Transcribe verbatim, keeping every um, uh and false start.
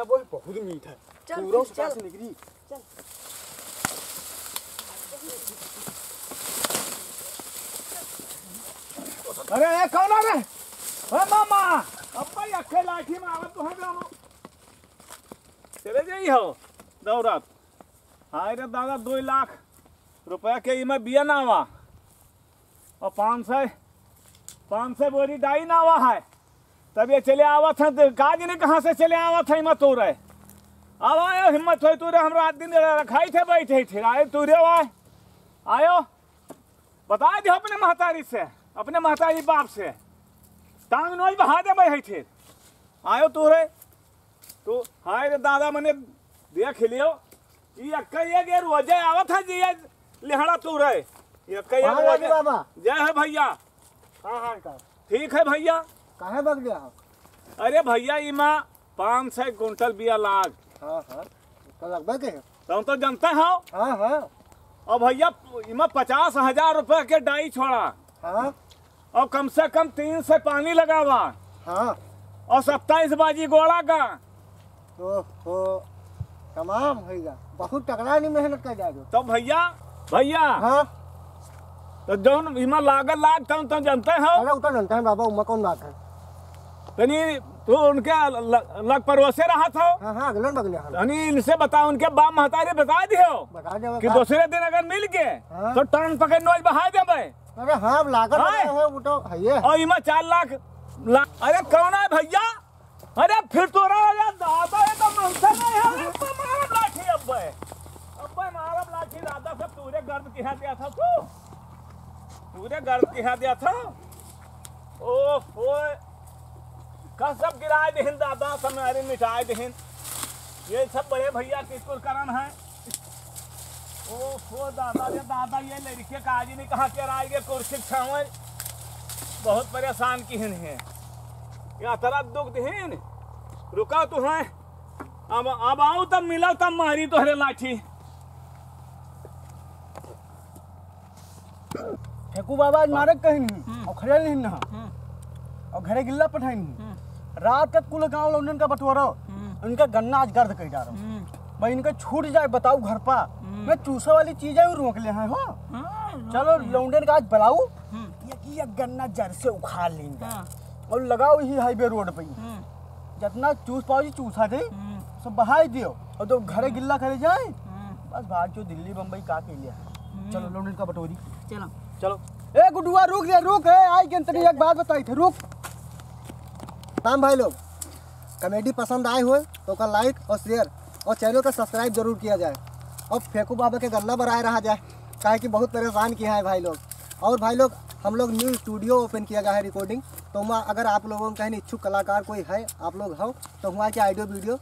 अब वो बहुत मीठ है। चल, पूरा फिर उसका चल। से निकली। चल। अरे, ए, कौन है रे? ए, मामा, अब भाई अक्के लाठी में आवत तो है जानो। चले जाई हो, दौड़त। हाय रे दादा, दो लाख रुपया के इमा बिया ना आवा। और पाँच सौ, पाँच सौ बोरी डाई ना आवा है। तब ये चले आवत हैं, तो का जाने कहाँ से चले आवत हैं, हिम्मत हो रहे। अब आयो, हिम्मत होई तू रे, हम रात दिन रखाई थे, बैठे थे, आयो तू रे, आए, आयो, बताइ दियो अपने महतारी से, अपने महतारी बाप से, टांग नोच बहा दे, मैं है थे, आयो तू रे, तू, हाय रे दादा, मने देख लियो, ई अक्का ये के रोजे आवत है जी, ये लिहड़ा तू रे। ई अक्का ये हाँ, रोजे। राजू बाबा। जय है भैया। हाँ, हाँ, का? ठीक है भैया। काहे बग गया हो? अरे भैया, इमा पाँच सौ कुंटल बिया लाग। हाँ, हाँ, तो लगबे के। तुम तो जानते हो। हाँ, हाँ। और भैया, इमा पचास हजार रुपए के डाई छोड़ा। हाँ। और कम से कम तीन से पानी लगावा। हाँ। और सत्ताईस बाजी गोड़ा का। ओहो, तमाम होइगा। बहुत तगड़ा नहीं मेहनत कर जा रहे हो। तो भैया, भैया। हाँ। तो जौन इमा लागल लाग, तौन तो जानते हो। अरे, उ तो जानते हैं बाबा, उमा कौन बात है? तनी तू उनके ल-, ल-, लग पड़ोसे रहत हो। हाँ, हाँ, अगलन बगले हम। तनी इनसे बताओ, उनके बाप महतारी बता दियो बता देबे कि का? दूसरे दिन अगर मिल के, हाँ। तो टांग पकड़ नोच बहा देबे। अरे हाँ, अब लागत हाय। रहे हैं, वो तो है ये। और इमा चार लाख ला-, अरे कौन है भैया? अरे फिर तोरा, अरे दादा, ये तो मनसे नहीं है। अरे मारब लाठी अब्बे। अब्बे मारब लाठी दादा, सब तूरे गर्द किहा दिया था तू। तूरे गर्द किहा दिया था। ओहो। का सब गिराए देहिन दादा, सब मारे मिटाए देहिन। ये सब बड़े भैया किसको करन है। ओहो दादा रे दादा, ये लड़के का आज नहीं कहा के राय के कुर्सी छावे। बहुत परेशान किहिन है। या तरह दुख दिहिन। रुका तू है। अब, अब आओ तब मिला तब मारी तोहरे लाठी। फेकू बाबा आज मारे कहीं नहीं, हम्म। और खड़े नहीं ना। हम्म। और घरे गिल्ला पठाई नहीं। हम्म। रात तक कुल गांव लौंडन का बटोरो, हम्म। उनका गन्ना आज गर्द कर डारो। हम्म। भाई इनका छूट जाए, बताओ घर पा। हम्म। मैं चूसा वाली चीजें भी रोक ले हैं हो। हाँ, रोक चलो ले हैं। लौंडन का आज बुलाऊ, हम्म। एक, एक गन्ना जड़ से उखाड़ लेंगे। हाँ। और लगाओ यही हाईवे रोड पे। हम्म। जितना चूस पाओ जी चूसा दे, हम्म। सब बहाई दियो। और जब घरे हम्म। गिल्ला करे जाए, हम्म। बस भाग जो दिल्ली बम्बई का के लिए। हम्म। चलो लौंडन का बटोरी। चलो। चलो। ए गुडुआ रुक रे, रुक रे, आई के तनी एक बात बताई थे, रुक। राम भाई लोग, comedy पसंद आए हुए तो का like और share और channel का subscribe जरूर किया जाए और फेंकू बाबा के गन्ना बराए रहा जाए, काहे कि बहुत परेशान किया है भाई लोग। और भाई लोग, हम लोग new studio open किया गया है recording, तो वहाँ अगर आप लोगों का कहीं इच्छुक कलाकार कोई है, आप लोग हो, तो वहाँ के audio video